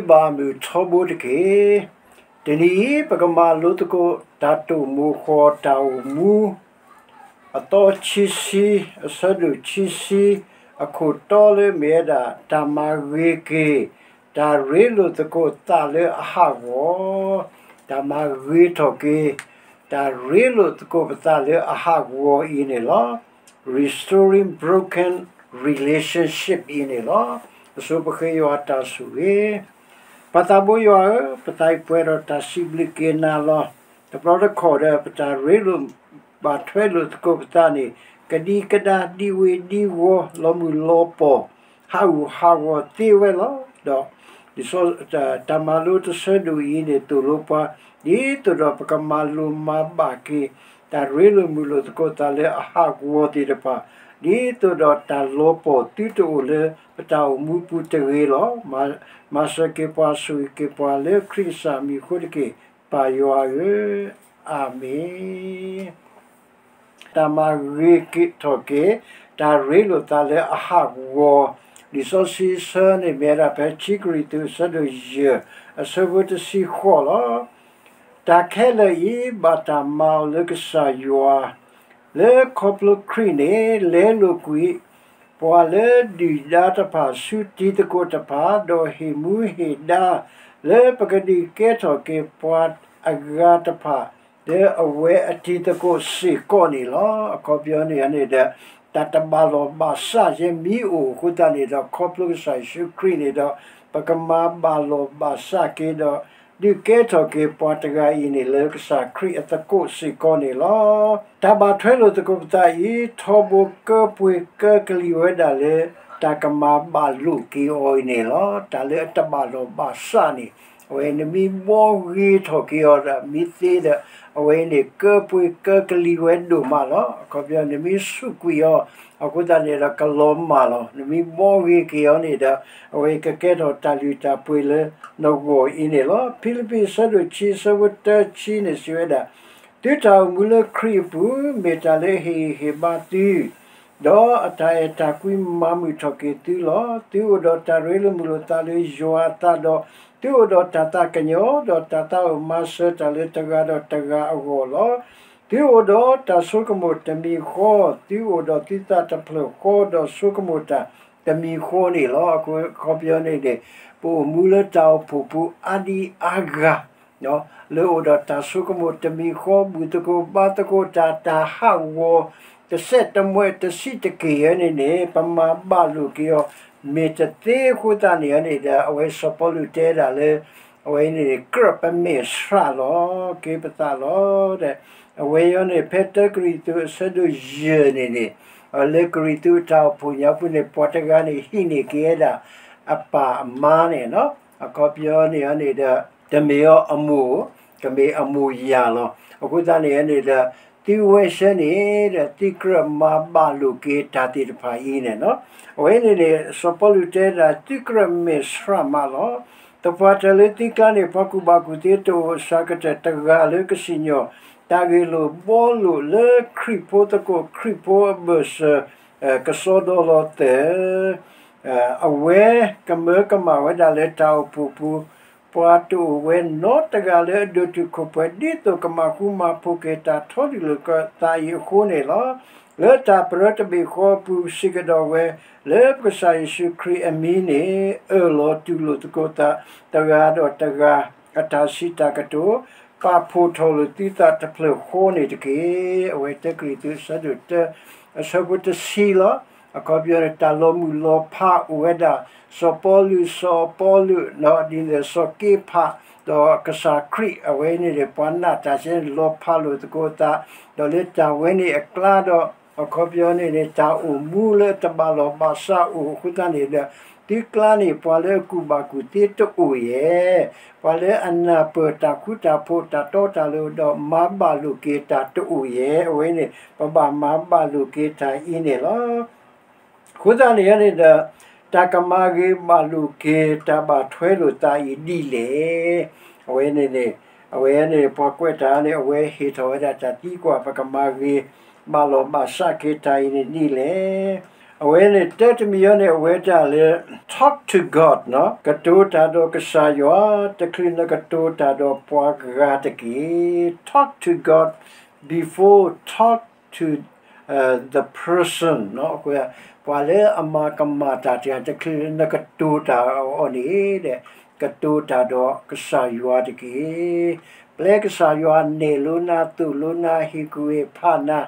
ဘၣ်မုာ်ထီဘိတက့ၢ်. တနံၤအံၤ ပကမၤလိသကိးတၢ်တိာ်မိၤဃီၤတၢ်အိၣ်မူ အသီခံဆံ, အဆၢဒိၣ်ခံဆံ, အခိၣ်တီလၢမ့ၢ်ဝဲဒၣ် တၢ်မၤဂ့ၤက့ၤ တၢ်ရ့လိာ်သကိးသးလၢအဟးဂီၤ, တၢ်မၤဂ့ၤထီၣ်က့ၤ တၢ်ရ့လိာ်သကိးပသးလၢအဟးဂီၤအံၤန့ၣ်လီၤ. Restoring broken relationship အံၤန့ၣ်လီၤ. အဆိပဃ့ယွၤတၢ်ဆိၣ်ဂ့ၤ ပၢ်သးဘိယွၤဧၢ, ပသးအံၤပှဲၤဒီးတၢ်စံးဘျုးက့ၤနၤလီၤ. တဘျီတခီၣ်ဒီး ပတၢ်ရ့လိာ်ဘၣ်ထွဲလိာ်သကိးပသးန့ၣ် ကဒံကဒါ ဒံဝ့ၤဒံဝီၤ လီၤမုၢ်လီၤပီၢ် ဟးဂူာ်ဟးဂီၤသ့ဝဲလီၤ. ဒီး လံာ်စီဆှံ တၢ်မၤလိတဆၢဒိၣ်အံၤန့ၣ် သိၣ်လိပှၤ ဒ်သိးဒီးပကမၤလိၤမၤဘၣ်က့ၤ တၢ်ရ့လိာ်မုာ်လိာ်သကိးသးလၢအဟးဂီၤသ့ၣ်တဖၣ် ဒ်သိးဒီးတၢ်လီၤပီၢ်သုတအိၣ်လၢပတၢ်အိၣ်မူပူၤတဂ့ၤလီၤ. မၤစၢၤက့ၤပှၤ ဆိၣ်ဂ့ၤက့ၤပှၤလၢခရံာ်ကစၢ်မံၤအဃိတက့ၢ်, ပၢ်ယွၤဧၢ, အၤမ့ၣ်. တၢ်မၤဂ့ၤက့ၤထီၣ်က့ၤ တၢ်ရ့လိာ်သးလၢအဟးဂီၤ, လံာ်စီဆှံဆၢန့ၣ်မ့ၢ်ဝဲဒၣ် ဖဲခံကရံၣ်သူး အဆၢဒိၣ်ယဲၢ် အဆၢဖိတဆံဃိးလီၤ. တၢ်ခဲလၢာ်အံၤ ဘၣ်တၢ်မၤအီၤလၢကစၢ်ယွၤ လၢခီဖျိခရံာ်န့ၣ် လဲလိာ်ကွံာ် ပှၤလၢဒုၣ်ဒါတဖၣ် ဆူတံၤသကိးတဖၣ်, ဒီးဟ့ၣ်မူဟ့ၣ်ဒါ လၢပကဒုးကဲထီၣ်က့ၤပှၤအဂၤတဖၣ် လၢအဝဲအတံၤသကိးစ့ၢ်ကီးန့ၣ်လီၤ. အခီပညီန့ၣ်န့ၣ်ဒီး တၢ်တဘၣ်လီၢ်ဘၣ်စးယဲမ့ၢ်အိၣ်အဃိသတးန့ၣ်ဒီး ခီဖျိကစၢ်ယ့ၣ်ၡူးခရံာ်န့ၣ်ဒီး ပကမၤဘၣ်လီၢ်ဘၣ်စးက့ၤဒီး ဒုးကဲထီၣ်က့ၤပှၤတဂၤအံၤန့ၣ် လၢကစၢ်ခရံာ်အသကိးစ့ၢ်ကီးန့ၣ်လီၤ. တၢ်ဘၣ်ထွဲလိာ်သကိးပသးအံၤ ထီဘိကၢပှ့ၤကၢကလံၤဝဲဒၣ်လၢ တၢ်ကမၤဘၣ်လိာ်က့ၤအီၤအံၤန့ၣ်လီၤ. တၢ်လၢအတဘၣ်လီၢ်ဘၣ်စးန့ၣ် အဝဲနမ့ၢ်ဘှီဂ့ၤထီၣ်က့ၤအီၤဒီး မ့ၢ်သ့ဒီး အဝဲန့ၣ် ကၢပှ့ၤကၢကလံၤဝဲဒိၣ်မးလီၤ. အခီပညီ နမ့ၢ်ဆူးကွံာ်အီၤ အဃိသတးန့ၣ်ဒီး ကလီၤမၢ်လီၤ. နမ့ၢ်ဘှီဂ့ၤက့ၤအီၤန့ၣ်ဒီး အဝဲကကဲထီၣ်တၢ်လုၢ်တၢ်ပှ့ၤလၢနဂီၢ်အံၤန့ၣ်လီၤ. ဖံလံးပံး အဆၢဒိၣ်ခံ အဆၢဖိတၢ ခံန့ၣ် စံးဝဲဒၣ်, သုတၢ်အိၣ်မူလၢခရံာ်အပူၤ မ့ၢ်တၢ်လၢအဟ့ၣ်ဂံၢ်ဟ့ၣ်ဘါသု ဒီးအတၢ်အဲၣ်တၢ်ကွံမၤမုာ်ထီၣ်က့ၤသုလီၤ. သုအိၣ်ဒီးတၢ်ရ့လိာ်မုာ်လိာ်သးလၢယွၤအသးဒီး သုအိၣ်ဒီးတၢ်သးကညီၤ, ဒီးတၢ်သးအိၣ်မၤစၢၤတၢ်လၢတဂၤဒီးတဂၤအဂီၢ်လီၤ. သုအိၣ်ဒီးတၢ်ဆိကမိၣ်တမံၤဃီ, သုအိၣ်ဒီးသုသးတဖျၢၣ်ဃီ, ဒီးဆိကမိၣ်တၢ်တမံၤဃီန့ၣ်လီၤ. အခီပညီန့ၣ်န့ၣ် ပအိၣ်မူလၢတၢ်အိၣ်ဖှိၣ်ပူၤအါဒံအါဂၤ လၢအိၣ်ဒီးတၢ်ဆိကမိၣ်တမံၤဃီ, ဘူၣ်သကိးဘါသကိးတၢ်, တၢ်ဟးဂီၤ တစဲးတမှဲးတဆံးတက့ၢ်အံၤန့ၣ်န့ၣ် ပမၤဘၣ်လိာ်က့ၤအီၤ မ့ၢ်တသ့အဃိသတးန့ၣ်န့ၣ်ဒီး အဝဲစီၤပီလူးတဲဒၣ်လၢ အဝဲန့ၣ် ကြၢးပမဲာ်ဆှးလီၤက့ၤပသးလီၤ. အဝဲအံၤန့ၣ် ဖဲတၢကရံၣ်သူး အဆၢဒိၣ်ယဲၢ်န့ၣ်န့ၣ် လၢကရံၣ်သူးအတၢ်အိၣ်ဖှိၣ်ညါပူၤန့ၣ် ပှၤတဂၤန့ၣ် ဟံးန့ၢ်က့ၤဝဲဒၣ် အပၢ်အမါန့ၣ် အခီပညီန့ၣ်န့ၣ်ဒီး တမ့ၢ်အီၤအမိၢ်, ကမ့ၢ်အမိၢ်ယၢ်လီၤ. အဃိသတးန့ၣ်န့ၣ်ဒီး သုဝဲဆၢန့ၣ်ဒီး သုကြၢးမၤဘၣ်လိာ်က့ၤတၢ်သ့ၣ်တဖၣ်အံၤန့ၣ်လီၤ. အဝဲန့ၣ်န့ၣ် စီၤပီလူးတဲဒၣ် သုကြၢးမဲာ်ဆှးမးလီၤ. သပှၢ်တၢၢ်လၢသုကျါန့ၣ် ပှၤကူၣ်ဘၣ်ကူၣ်သ့တအိၣ် အစှၤကတၢၢ်တဂၤလၢကစံၣ်ညီၣ် တၢ်ဂ့ၢ်လိာ်ဘှီလိာ်လၢခရံာ်ဖိသကိး ခရံာ်ဖိအဘၢၣ်စၢၤ ကစီဒီလီၤသၢၣ် အဝဲကမၢကမၣ်ဝဲဒၣ်လၢတၢ်အိၣ်ဖှိၣ်ပူၤ ပှၤတအိၣ်ဝဲနီတဂၤလၢအဒိၣ်တုာ်ခိၣ်ပှဲၤ ဒ်သိးကမၤဃူမၤဖိးက့ၤတၢ်ထီဒုၣ်လိာ်က့ၤသးအံၤအဃိန့ၣ်လီၤ. လၢတၢ်ပရၢတဘ့ၣ်ဃီအပူၤ စံးကဒီးဝဲ လၢပကစၢ်ယ့ၣ်ၡူးခရံာ်အမံၤန့ၣ် အၢၣ်လီၤတူၢ်လိာ်သကိးသး တဂၤဒီးတဂၤ အတၢ်စံးတၢ်ကတိၤ ပာ်ဖှိၣ်ထီၣ်လိာ်သုသးတဖျၢၣ်ဃီန့ၣ်တက့ၢ်. အဝဲတၢကရံၣ်သူး အဆၢဒိၣ်တၢ အဆၢဖိတဆံလီၤ. အခီပညီန့ၣ် တၢ်လီၤမုၢ်လီၤဖးအိၣ်ဝဲဒၣ် စီၤပီလူး စီၤပီလူး ဒ်န့ၣ် စီၤက့ဖး ဒီးကစၢ်ခရံာ် အဝဲန့ၣ်န့ၣ် ပှၤနာ်တၢ်စဲန့ၣ် လီၤဖးလိာ်သကိးသး ဒီးလၢတၢ်ဝဲန့ၣ်အကျါဒီး အခီပညီန့ၣ်န့ၣ် တၢ်အိၣ်မူလၢတဘၣ်လီၢ်ဘၣ်စးအိၣ်အဃိသတးန့ၣ်ဒီး သုကျါန့ၣ် ပှၤလၢအကူၣ်ဘၣ်ကူၣ်သ့တအိၣ်ယဲၢ်, ပှၤလၢအနၢ်ပၢၢ်တၢ်ဃူတၢ်ဖိး တၢ်တီတၢ်လိၤဒီး မၤဘၣ်လိာ်က့ၤတၢ်တအိၣ်ယဲၢ်. အဝဲန့ၣ် ပဘၣ်မၤဘၣ်လိာ်က့ၤတၢ်အံၤန့ၣ်လီၤ. အဃိသတးန့ၣ်န့ၣ်ဒီး တၢ်ကမၤဂ့ၤဘၣ်လိာ်က့ၤ တၢ်ဘၣ်ထွဲလိာ်သးအံၤဒ်လဲၣ်. အဝဲန့ၣ်န့ၣ် အဝဲန့ၣ် ပှၤကွဲးတၢ်န့ၣ် အဝဲဟ့ၣ်ထီၣ်ဝဲဒၣ်တၢ်သံကွၢ် ပကမၤဂ့ၤဘၣ်လီၢ်ဘၣ်စးက့ၤတၢ်အံၤန့ၣ်ဒ်လဲၣ်. အဝဲန့ၣ်တၢ်တမံၤအံၤန့ၣ် အဝဲဒၣ်လၢ talk to God နီၤ, ကတိၤတၢ်ဒီးကစၢ်ယွၤ, တချုးနကတိၤတၢ်ဒီးပှၤဂၤတက့ၢ်. Talk to God before talk to the person နီၤ, ပှၤလၢအမၤကမၣ်တၢ်တဂၤ တချုးနကတိၤတၢ်အီၤန့ၣ် ကတိၤတၢ်ဒီးကစၢ်ယွၤတက့ၢ်. ပျဲကစၢ်ယွၤနဲၣ်လိနၤ သိၣ်လိနၤ ဟ့ၣ်ကူၣ်ဟ့ၣ်ဖးနၤ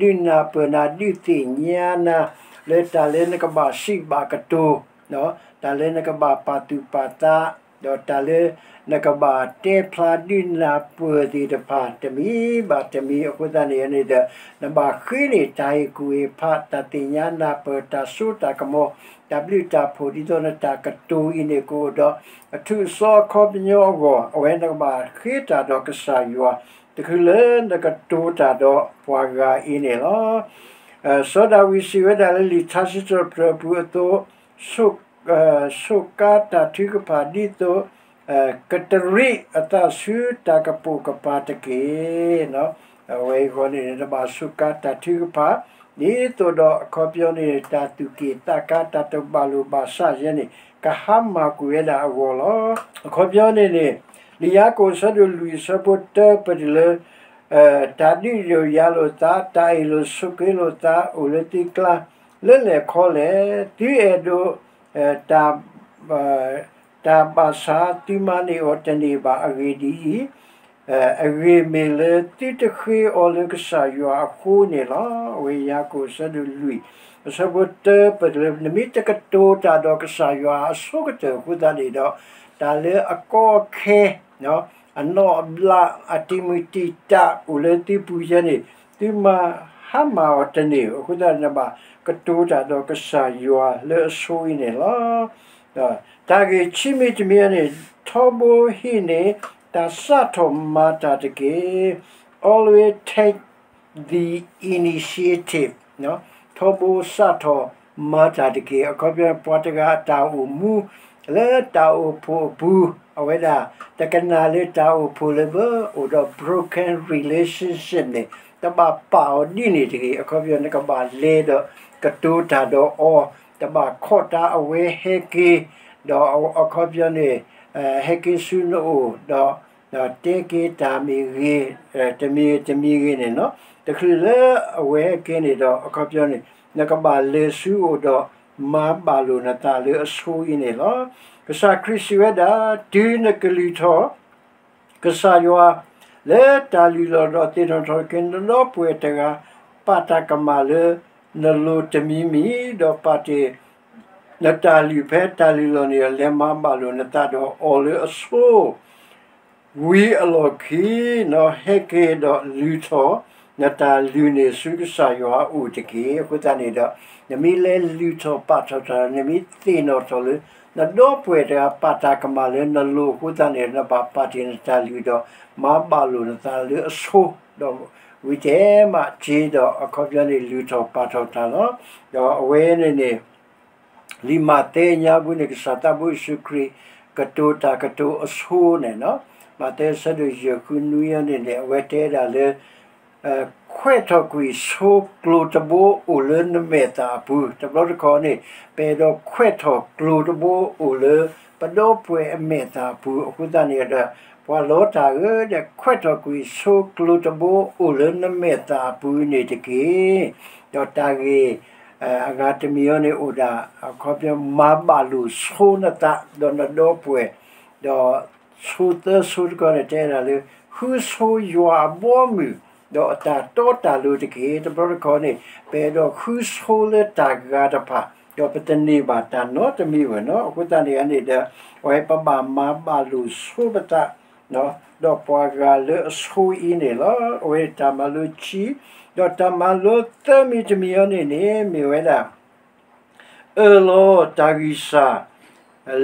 ဒုးနၢ်ပၢၢ်နၤ ဒုးသ့ၣ်ညါနၤ လၢတၢ်လၢနကဘၣ်စံးဘၣ်ကတိၤ, တၢ်လၢနကဘၣ်ပာ်သူၣ်ပာ်သး, ဒီးတၢ်လၢနကဘၣ်တဲဖျါဒုးနၢ်ပၢၢ်သ့ၣ်တဖၣ် တမံၤဘၣ်တမံၤအဃိသတးန့ၣ်န့ၣ်ဒီး နဘၣ်ဃ့န့ၢ်တၢ်ဟ့ၣ်ကူၣ်ဟ့ၣ်ဖး တၢ်သ့ၣ်ညါနၢ်ပၢၢ် တၢ်စိတၢ်ကမီၤ တၢ်ဘျုးတၢ်ဖှိၣ် ဒ်သိးနတၢ်ကတိၤအံၤန့ၣ် ကအိၣ်ဒီးအထူးအစီအခီပညီအဂီၢ် အဝဲနကဘၣ်ဃ့တၢ်ဒီးကစၢ်ယွၤ တချုးလၢနကတိၤတၢ်ဒီးပှၤဂၤအံၤန့ၣ်လီၤ. စီၤဒၤဝံးစံးဝဲဒၣ်လၢလံာ်ထါစံးထီၣ်ပတြၢၤအပူၤအသိး, ဆိး, ဆိးကါတၢ်ထုကဖၣ်ဒ်သိး ကတရံးအသးဆူတၢ်ကပိာ်ကပၤတက့ၢ်. အဝဲအံၤအဂီၢ်န့ၣ် နဘၣ်ဆိးကါတၢ်ထုကဖၣ် ဒ်သိးဒီးအခီပညီန့ၣ် တၢ်သူၣ်က့ၣ်သးကါ တၢ်တဘၣ်လိာ်ဘၣ်စးယဲန့ၣ် ကဟါမၢ်ကွံာ်ဝဲဒၣ်အဂီၢ်လီၤ. အခီပညီန့ၣ်န့ၣ် လံာ်ယၤကိာ်အဆၢဒိၣ်လွံၢ်အဆၢဖိတၢ ပတုၤလၢ တၢ်ဒုးဒိၣ်ယၤလိာ်သး တၢ်အ့ၣ်လိာ်ဆိးက့လိာ်သး အိၣ်လၢသုကျါ လၢလဲၣ်ခီလဲၣ်, သုအဲၣ်ဒိး တၢ်ဘၣ်ဆၣ် သုမၤန့ၢ်အီၤတန့ၢ်ဘၣ်. အဂ့ၢ်ဒ်အံၤ, အဂ့ၢ်မ့ၢ်လၢသုတဃ့အီၤလၢကစၢ်ယွၤအဃိန့ၣ်လီၤ. အဝဲယၤကိာ်အဆၢဒိၣ်လွံၢ် အဆၢဖိတၢ ပတုၤလၢ နမ့ၢ်တကတိၤတၢ်ဒီးကစၢ်ယွၤအဆိကတၢၢ်အဃိသတးန့ၣ်ဒီး တၢ်လၢအကီအခဲ အနီၣ်အဘျး အတံၤမုၢ်တံၤတၢ်အိၣ်လၢသုပူၤယဲန့ၣ် သုမၤဟါမၢ်အီၤတန့ၢ် အဃိသတးန့ၣ် နဘၣ်ကတိၤတၢ်ဒီးကစၢ်ယွၤလၢအဆိအံၤန့ၣ်လီၤ. တၢ်ဂ့ၢ်ခံမံၤတမံၤန့ၣ် ထီဘိဟံးန့ၢ် တၢ်စးထီၣ်မၤတၢ်တက့ၢ်. Always take the initiative ထီဘိစးထီၣ်မၤတၢ်တက့ၢ်. အခီပညီ ပှၤတဂၤအတၢ်အိၣ်မူ လၢတၢ်အိၣ်ဖှိၣ်အပူၤ အဝဲဒၣ် တကနၣ်လၢတၢ်အိၣ်ဖှိၣ်လၢပအိၣ်ဒီး broken relationship န့ၣ် တဘၣ်ပာ်အီၤဒ်န့ၣ်တဂ့ၤ. အခီပညီ နကဘၣ်လဲၤဒီးကတိၤတၢ်ဒီးအီၤ, တဘၣ်ခိးတၢ်အဝဲဟဲက့ၤ, ဒီးအခီပညီန့ၣ် ဟဲက့ၤဆူနအိၣ် ဒီး တဲက့ၤတၢ်မ့ၢ်ဂ့ၤ, တမံၤတမံၤဂ့ၤန့ၣ်နီၤ, တချုးလၢအဝဲဟဲက့ၤန့ၣ်ဒီး အခီပညီန့ၣ် နကဘၣ်လဲၤဆူအအိၣ်ဒီး မၤဘၣ်လိာ်နသးလၢအဆိအံၤန့ၣ်လီၤ. ကစၢ်ခရံာ်စံးဝဲဒၣ်, တုၤနကလုၢ်ထီၣ် ကစၢ်ယွၤ လၢတၢ်လုၢ်လီၢ်ဒီးသ့ၣ်နီၣ်ထီၣ်က့ၤ နဒီပုၢ်ဝဲၢ်တဂၤ ပာ်တၢ်ကမၣ်လၢနလိၤတမံၤမံၤ, ဒီးပာ်တ့ၢ်နတၢ်လုၢ်ဖဲတၢ်လုၢ်လီၢ်န့ၣ် လဲၤမၤဘၣ်လိာ်နသးဒီးအီၤလၢအဆိ ဝံၤအလီၢ်ခံ နဟဲက့ၤဒီးလုၢ်ထီၣ် နတၢ်လုၢ်န့ၣ်ဆူကစၢ်ယွၤအအိၣ်တက့ၢ်. အဃိသတးန့ၣ်ဒီး နမ့ၢ်လဲၤလုၢ်ထီၣ်ပာ်ထီၣ်တၢ် နမ့ၢ်သ့ၣ်နီၣ်ထီၣ်လၢ နဒီပုၢ်ဝဲၢ်တဂၤ ပာ်တၢ်ကမၣ်လၢနလိၤအဃိသတးန့ၣ် နဘၣ်ပာ်တ့ၢ်နတၢ်လုၢ်ဒီး မၤဘၣ်လိာ်နသးလၢအဆိ, ဒီးဝံၤတဲမးက့ၤဒီး အခီပညီန့ၣ် လုၢ်ထီၣ်ပာ်ထီၣ်တၢ်လီၤ. ဒီးအဝဲန့ၣ်န့ၣ် လံာ်မးသဲအညါပူၤန့ၣ် ကစၢ်သးဘိယ့ၣ်ၡူးခရံာ် ကတိၤတၢ်ကတိၤအဆိန့ၣ်နီၤ, မးသဲအဆၢဒိၣ်ယဲၢ်ဃုနွံအံၤန့ၣ်န့ၣ် အဝဲတဲဒၣ်လၢ ခွဲးထီၣ်ကွံာ်ဆိကျိၤတဘိအိၣ်လၢနမဲာ်သၣ်အပူၤ, တဘျီတခီၣ်န့ၣ် ပအဲၣ်ဒိးခွဲးထီၣ်ကျိၤတဘိအိၣ်လၢ ပဒီပုၢ်ဝဲၢ်အမဲာ်သၣ်အပူၤ အဃိသတးန့ၣ်ဒီး ပှၤလီတၢ်ဧၢ, ဒီးခွဲးထီၣ်ကွံာ်ဆိကျိၤတဘိအိၣ်လၢနမဲာ်သၣ်အပူၤန့ၣ်တက့ၢ်. ဒီးတၢ်ဂ့ၢ် အဂၤတမံၤအံၤန့ၣ်အိၣ်ဒၣ် အခီပညီ မၤဘၣ်လိာ်ဆိနသး ဒီးနဒီပုၢ်ဝဲၢ်, ဒီးဆိသၢဆိတခီန့ၣ် တဲဒၣ်လၢ ဃုဆိယွၤအဘီအမုၢ် ဒီးအတၢ်တီတၢ်လိၤတက့ၢ်. တဘျီတခီၣ်န့ၣ် ပအဲၣ်ဒိးဃုဆိလၢတၢ်ဂၤတဖၣ် ဒီးပတန့ၢ်ဘၣ်တၢ်နီတမံၤဘၣ်နီၤ. အဃိသတးန့ၣ်န့ၣ်ဒီး အဝဲပဘၣ်မၤဘၣ်လိာ်ဆိပသး ဒီးပှၤဂၤလၢအဆိအံၤန့ၣ်လီၤ. အဝဲတၢ်မၤလိခံ, ဒီးတၢ်မၤလိသၢမံၤတမံၤအံၤန့ၣ်န့ၣ် မ့ၢ်ဝဲဒၣ် အၢၣ်လီၤတၢ်ဂံၢ်စၢ်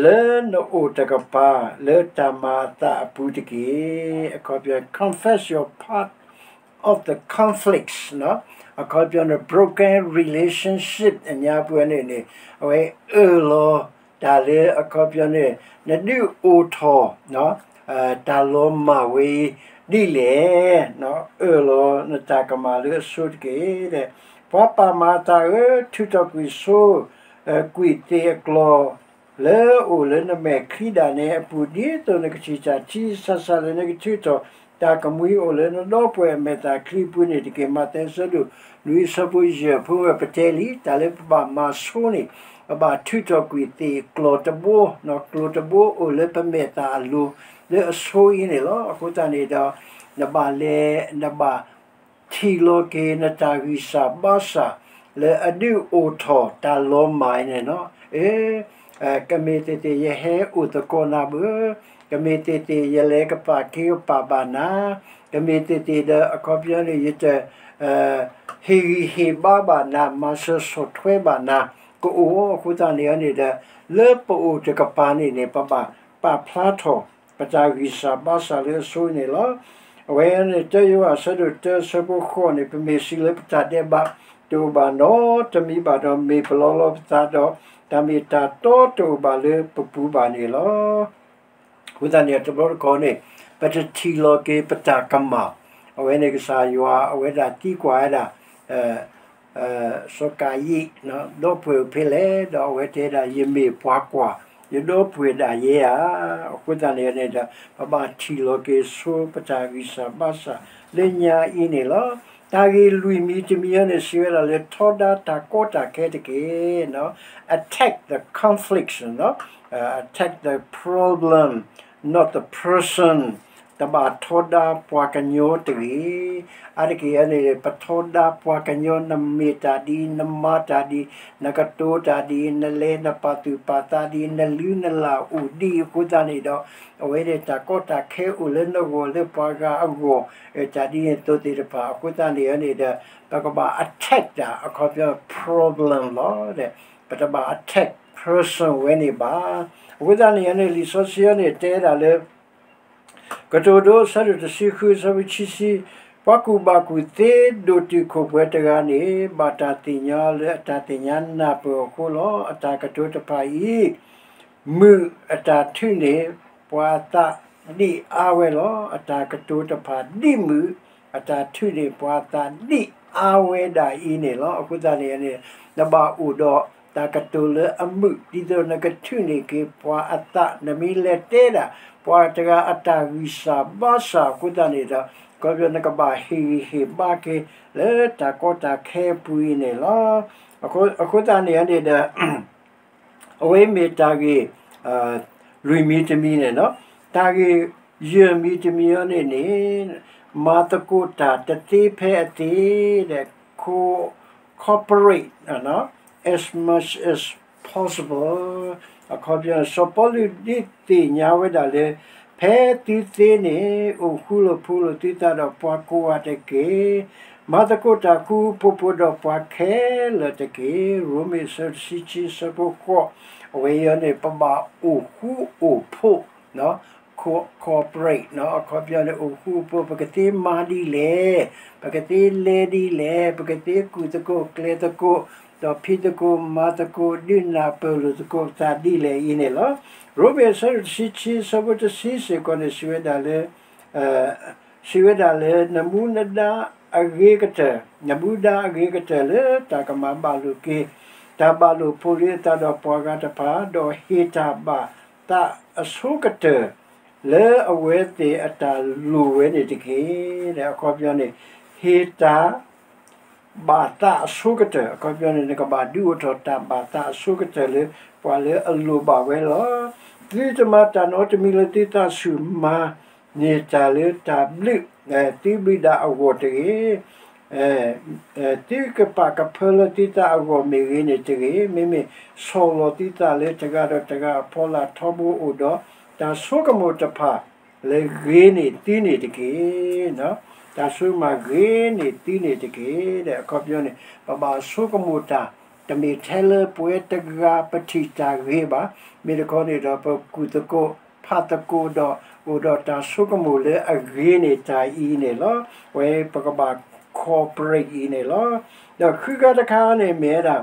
လၢနအိၣ်တကပၤ လၢတၢ်မၤအသးအပူၤတက့ၢ်. အခီပညီ confess your part of the conflicts အခီပညီန့ၣ် broken relationship အညါပူၤန့ၣ်န့ၣ် အဝဲအၢၣ်လီၤတၢ်လၢအခီပညီန့ၣ် နဒုးအိၣ်ထီၣ် တၢ်လီၤမၢ်ဝဲအံၤဒ်လဲၣ်, အၢၣ်လီၤနတၢ်ကမၣ်လၢအဆိတက့ၢ်. ပှၤပာ်မၤအသးဧၢ, ထုးထီၣ်ကွံာ်ဆိ ကွံာ်သ့ၣ်အကျီၢ် လၢအအိၣ်လၢနမဲာ်ချံဒၣ်နဲအပူၤ, ဒ်သိးနကထံၣ်တၢ်ထံဆးဆးလၢနကထုးထီၣ် တၢ်ကမှံအိၣ်လၢနဒီပုၢ်ဝဲၢ်အမဲာ်သၣ်ချံအပူၤန့ၣ်တက့ၢ်. မးသဲအဆၢဒိၣ်လွံၢ်အဆၢဖိယဲၢ်, ဖိဝဲပတဲလံ တၢ်လၢပဘၣ်မၤဆိန့ၣ် ပဘၣ်ထုးထီၣ်ကွံာ်သ့ၣ်ကျီၢ်တဘိ, ကျီၢ်တဘိအိၣ်လၢပမဲာ်သၣ်အလိၤ လၢအဆိအံၤန့ၣ်လီၤ. အဃိသတးန့ၣ်ဒီး နဘၣ်လဲၤ နဘၣ် ထံၣ်လီၤက့ၤနတၢ်ဂံၢ်စၢ်ဘါစၢ် လၢအဒုးအိၣ်ထီၣ်တၢ်လီၤမၢ်အံၤန့ၣ်လီၤ. အ့ ကမ့ၢ်သ့ၣ်သ့ၣ်ယဟဲအိၣ်သကိးနၤဘၣ်, ကမ့ၢ်သ့ၣ်သ့ၣ်ယလဲၤကပာ်က့ၤကပာ်ဘၣ်နၤ, ကမ့ၢ်သ့ၣ်သ့ၣ်ဒီး အခီပညီန့ၣ် ယတ ဟ့ၣ်ဂံၢ်ဟ့ၣ်ဘါဘၣ်နၤ, မၤစၢၤဆီၣ်ထွဲဘၣ်နၤ ကအိၣ်. အဃိသတးန့ၣ်န့ၣ်ဒီး လၢပအိၣ်တကပၤန့ၣ်န့ၣ် ပဘၣ်ပာ်ဖျါထီၣ် ပတၢ်ဂံၢ်စၢ်ဘါစၢ်လၢအဆိန့ၣ်လီၤ. အဝဲန့ၣ် တၢယိၤဟၣ်အဆၢဒိၣ်တၢအဆၢဖိဃိးန့ၣ် ပမ့ၢ်စံးလၢပတၢ်ဒဲးဘးတအိၣ်ဘၣ်နီတမံၤဘၣ်ဒီး မ့ၢ်ပလီလီၤပသးဒီး တၢ်မ့ၢ်တၢ်တီတအိၣ်ဘၣ်လၢပပူၤဘၣ်န့ၣ်လီၤ. အဃိသတးန့ၣ် တဘျီတခီၣ်န့ၣ် ပတထံၣ်လီၤက့ၤပတၢ်ကမၣ်, အဝဲန့ၣ်ကစၢ်ယွၤ အဝဲဒၣ်သံကွၢ်ဝဲဒၣ် စီၤကၤယံၣ် ဒီပုၢ်ဝဲၢ်အိၣ်ဖဲလဲၣ်, ဒီးအဝဲတဲဒၣ် ယမ့ၢ်ပှၤကွၢ်, ယဒီပုၢ်ဝဲၢ်ဒၣ်ယဲဧါ. အဃိသတးန့ၣ်န့ၣ်ဒီး ပဘၣ်ထံၣ်လီၤက့ၤဆိပတၢ်ဂံၢ်စၢ်ဘါစၢ်လၢညါအံၤန့ၣ်လီၤ. တၢ်ဂ့ၢ်လွံၢ်မံၤတမံၤအံၤန့ၣ် စံးဝဲဒၣ်လၢထီဒါတၢ်ကီတၢ်ခဲတက့ၢ်. Attack the conflict, attack the problem, not the person. တဘၣ်ထီဒါပှၤကညီတဂ့ၤ. အါတက့ၢ်န့ၣ် ပထီဒါပှၤကညီ နမ့ၢ်တၢ်ဒ်အံၤ, နမၤတၢ်ဒ်အံၤ, နကတိၤတၢ်ဒ်အံၤ, နလဲၤနပာ်သူၣ်ပာ်သးဒ်အံၤ, နလုၢ်နလၢ်အိၣ်ဒ်အံၤအဃိသတးန့ၣ်ဒီး အဝဲန့ၣ်တၢ်ကီတၢ်ခဲအိၣ်လၢနဂီၢ်လၢပှၤဂၤအဂီၢ် တၢ်ဒ်န့ၣ်အသိးသ့ၣ်တဖၣ် အဃိသတးန့ၣ်န့ၣ်ဒီး ပကဘၣ် attack တၢ် အခီပညီ problem လီၤ. ပတဘၣ် attack person ဝဲန့ၣ်ဘၣ်. အဃိသတးန့ၣ်န့ၣ် လံာ်စီဆှံအံၤန့ၣ် တဲဒၣ်လၢ ကတိၤဒိအဆၢဒိၣ်တဆံဃု အဆၢဖိခံဆံ, ပှၤကူၣ်ဘၣ်ကူၣ်သ့ဒိၣ်တုာ်ခိၣ်ပှဲၤတဂၤန့ၣ် ဘၣ်တၢ်သ့ၣ်ညါလၢအတၢ်သ့ၣ်ညါနၢ်ပၢၢ်အဃိလီၤ. အတၢ်ကတိၤတဖၣ်အံၤ မုာ်အတၢ်ထုးန့ၢ် ပှၤအသးဒံးအါဝဲလီၤ. အတၢ်ကတိၤတဖၣ်ဒ်မုာ် အတၢ်ထုးန့ၢ်ပှၤအသးဒံးအါဝဲဒၣ်အံၤန့ၣ်လီၤ. အဃိသတးန့ၣ်န့ၣ် နဘၣ်အိၣ်ဒီးတၢ်ကတိၤလၢအမုာ် ဒ်သိးနကထုးန့ၢ်က့ၤပှၤအသး နမ့ၢ်လဲၤတဲဒၣ် ပှၤတဂၤအတၢ်ဂံၢ်စၢ်ဘါစၢ်အဃိသတးန့ၣ်ဒီး အခီပညီနကဘၣ်ဟ့ၣ်ဂံၢ်ဟ့ၣ်ဘါက့ၤ လၢတၢ်ကီတၢ်ခဲအပူၤအံၤန့ၣ်လီၤ. အဃိသတးန့ၣ်န့ၣ်ဒီး အဝဲမ့ၢ်တၢ်ဂ့ၢ် လွံၢ်မံၤတမံၤန့ၣ်လီၤ. တၢ်ဂ့ၢ်ယဲၢ်မံၤတမံၤအံၤန့ၣ်န့ၣ် မၤသကိးတၢ်တသ့ဖဲအသ့ ဒီး co- cooperate as much as possible. အခီပညီ စီၤပီလူးဒုးသ့ၣ်ညါဝဲဒၣ်လၢ ဖဲသုသ့န့ၣ် အိၣ်ဃူလိာ်ဖိးလိာ်သုသးဒီးပှၤကိးဂၤတက့ၢ်. မၤသကိးတၢ်ဃူဃူဖိးဖိးဒီးပှၤခဲလၢာ်တက့ၢ်. ရိမ့ၤအဆၢတဆံခံ အဆၢဖိဃိး, အဝဲအံၤန့ၣ် ပဘၣ်အိၣ်ဃူအိၣ်ဖိး co- cooperate အခီပညီန့ၣ် အိၣ်ဃူအိၣ်ဖိး ပကသ့မၤဒ်လဲၣ်, ပကသ့လဲၤဒ်လဲၣ်, ပကသ့ကူၣ်သကိးကျဲၤသကိး ဒီးဖံးသကိးမၤသကိး ဒုးနၢ်ပၢၢ်လိာ်သကိးပသးဒ်လဲၣ်အံၤန့ၣ်လီၤ. ရိမ့ၤအဆၢတဆံခံ အဆၢဖိတဆံစ့ၢ်ကီးန့ၣ် စံးဝဲဒၣ်လၢ စံးဝဲဒၣ်လၢ နမူနဒါအဂ့ၤကတၢၢ်, နမူဒါအဂ့ၤကတၢၢ်လၢတၢ်ကမၤဘၣ်လိာ်က့ၤ တၢ်ဘၣ်လိာ်ဖိးလံအသးဒီးပှၤဂၤတဖၣ်, ဒီးဟ့ၣ်တၢ်ဘၣ်သးအဆိကတၢၢ် လၢအဝဲသ့ၣ်အတၢ်လိၣ်ဝဲန့ၣ်တက့ၢ်. အခီပညီန့ၣ် ဟ့ၣ်တၢ် ဘၣ်သးအဆိကတၢၢ်, အခီပညီန့ၣ် နကဘၣ်ဒုးအိၣ်ထီၣ်တၢ်ဘၣ်သးအဆိကတၢၢ်လၢ ပှၤလၢအလိၣ်ဘၣ်ဝဲလီၤ. သုတမၤတၢ်နီတမံၤလၢသုသးဆူၣ် မၤန့ၢ်တၢ်လၢတၢ်ဘျုး သုဘျုးဒၣ်အဂီၢ်တဂ့ၤ. သုကပာ်ကဖၢလၢသုသးအဂီၢ်မ့ၢ်ဂ့ၤန့ၣ်တဂ့ၤ, မ့မ့ၢ်ဆီၣ်လီၤသုသးလၢတဂၤဒီးတဂၤအဖီလာ်ထီဘိအိၣ်ဒီး တၢ်ဆိကမိၣ်တဖၣ် လၢဂ့ၤန့ၢ်သုန့ၣ်တက့ၢ်. တၢ်ဆိကမိၣ်ဂ့ၤန့ၢ်သုန့ၣ်တက့ၢ်. အခီပညီန့ၣ် ပဘၣ်ဆိကမိၣ်တၢ် တမ့ၢ်ထဲလၢပဝဲတဂၤပထံၣ်တၢ်ဂ့ၤဘၣ်. မ့ၢ်တခီန့ၣ်ဒီး ပကူၣ်သကိးဖးသကိးဒီး အိၣ်ဒီးတၢ်ဆိကမိၣ်လၢအဂ့ၤန့ၢ်တၢ်အံၤန့ၣ်လီၤ. ဝဲပကဘၣ် cooperate အံၤန့ၣ်လီၤ. ဒီးဃုဂၤတခါန့ၣ်မ့ၢ်ဝဲဒၣ်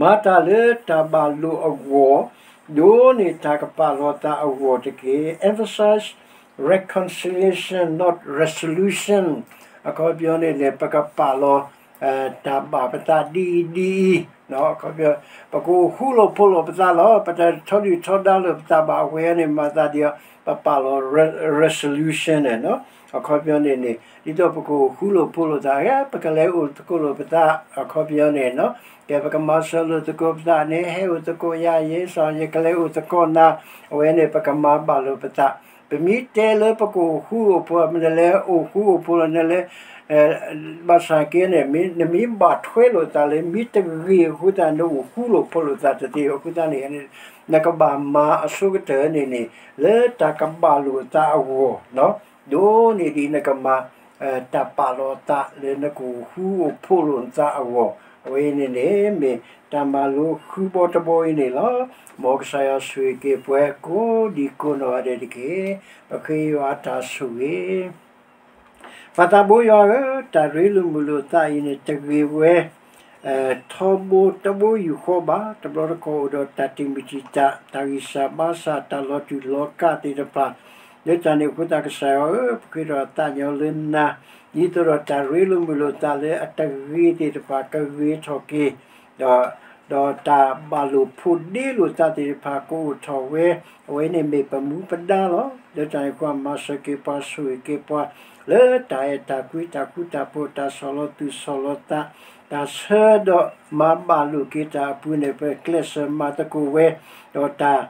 မၤတၢ်လၢတၢ်ဘၣ်လိာ်အဂီၢ်, ဒိးန့ၢ်တၢ်ကပာ်လီၤသးအဂီၢ်တက့ၢ်. Emphasize reconciliation, not resolution. အခီပညီန့ၣ်န့ၣ် ပကပာ်လီၤ တၢ်ဘၣ်ပသးဒ်အံၤဒ်အံၤ, အခီပညီ ပကအိၣ်ဃူလိာ်ဖိးလိာ်ပသးလီၤ. ပတထီဒုၣ်ထီဒါလိာ်ပသးဘၣ်. အဝဲန့ၣ်မၤသးဒ်အံၤ ပပာ်လီၤ resolution န့ၣ်, အခီပညီန့ၣ်န့ၣ် ဒ်သိးပကအိၣ်ဃူလိာ်ဖိးလိာ်သး, ပကလဲၤအိၣ်သကိးလိာ်ပသး, အခီပညီန့ၣ် ကဲ ပကမၤစၢၤလိာ်သကိးပသးန့ၣ် ဟဲအိၣ်သကိးယၤ, ယဲစီၤ ယကလဲၤအိၣ်သကိးနၤ, အဝဲန့ၣ် ပကမၤဘၣ်လိာ်ပသး. ပမ့ၢ်တဲလၢပကအိၣ်ဃူအိၣ်ဖိး, နလဲၤအိၣ်ဃူအိၣ်ဖိးလီၤ, နလဲၤ ဘၣ်ဆၣ်က့န့ၣ် နမ့ၢ်ဘၣ်ထွဲလိာ်သးလၢမ့ၢ်တဂ့ၤအဃိသတး နအိၣ်ဃူလိာ်ဖိးလိာ်သးတသ့အဃိသတးန့ၣ် နကဘၣ်မၤအဆိကတၢၢ်န့ၣ်န့ၣ် လၢတၢ်ကဘၣ်လိာ်သးအဂီၢ်, ဒ်န့ၣ်ဒ်နကမၤ တၢ်ပာ်လီၤသးလၢနကအိၣ်ဃူအိၣ်ဖိးလိာ်နသးအဂီၢ်, အဝဲအံၤန့ၣ်န့ၣ် မ့ၢ်တၢ်မၤလိဃုဘီတဘီအံၤန့ၣ်လီၤ. မ်ကစၢ်ယွၤဆိၣ်ဂ့ၤက့ၤပှၤကိးဒံကိးနီၢ်ဂၤဒဲးတက့ၢ်. ပဃ့ယွၤအတၢ်ဆိၣ်ဂ့ၤ ပၢ်သးဘိယွၤဧၢ, တၢ်ရ့လိာ်မုာ်လိာ်သးအံၤန့ၣ် တဂ့ၤဝဲ ထီဘိတဘိယူၢ်ဃီဘၣ်. တဘျီတခီၣ်အိၣ်ဒီးတၢ်တံာ်မုၢ်တံာ်တာ်, တၢ်ဂံၢ်စၢ်ဘါစၢ်, တၢ်လီၤတူာ်လီၤကာ်သ့ၣ်တဖၣ်, လၢတၢ်န့ၣ်အဃိသတး ကစၢ်ယွၤဧၢ, ပဃ့ဒီးသးညီလၢနၤ, ဒ်သိးဒီးတၢ်ရ့လိာ်မုာ်လိာ်သးလၢအတဂ့ၤသ့ၣ်တဖၣ် ကဂ့ၤထီၣ်က့ၤ ဒီး ဒီးတၢ်ဘၣ်လိာ်ဖိးဒ့လိာ်သးသ့ၣ်တဖၣ် ကအိၣ်ထီၣ်ဝဲ, အဝဲန့ၣ်မ့ၢ်ပမူပဒါလီၤ. လၢတၢ်န့ၣ်အဃိ မၤစၢၤက့ၤပှၤဆိၣ်ဂ့ၤက့ၤပှၤ လၢတၢ်အဲၣ်တၢ်ကွံ တၢ်ဃူတၢ်ဖိး တၢ်ဆီၣ်လီၤသူၣ်ဆီၣ်လီၤသး တၢ်ဆၢဒီးမၤဘၣ်လိာ်က့ၤတၢ်အပူၤန့ၣ် ပကျဲးစၢးမၤသကိးဝဲ, ဒီးတၢ်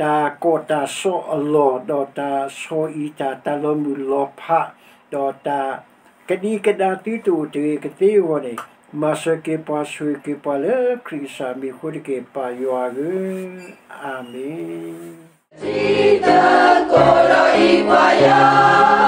တၢ်ကီၢ်တၢ်စီအလီၢ် ဒီးတၢ်ဆီၣ်အံၤတၢ် တၢ်လီၤမုၢ်လီၤဖး ဒီးတၢ် ကဒံကဒါသုတအိၣ်တဂ့ၤကသ့အဂီၢ်န့ၣ်, မၤစၢၤက့ၤပှၤဆိၣ်ဂ့ၤက့ၤပှၤလၢခရံာ်ကစၢ်မံၤအဃိတက့ၢ် ပၢ်ယွၤဧၢ, အၤမ့ၣ်. တံၤသကိးဒီးအံၤပှၤယွၤ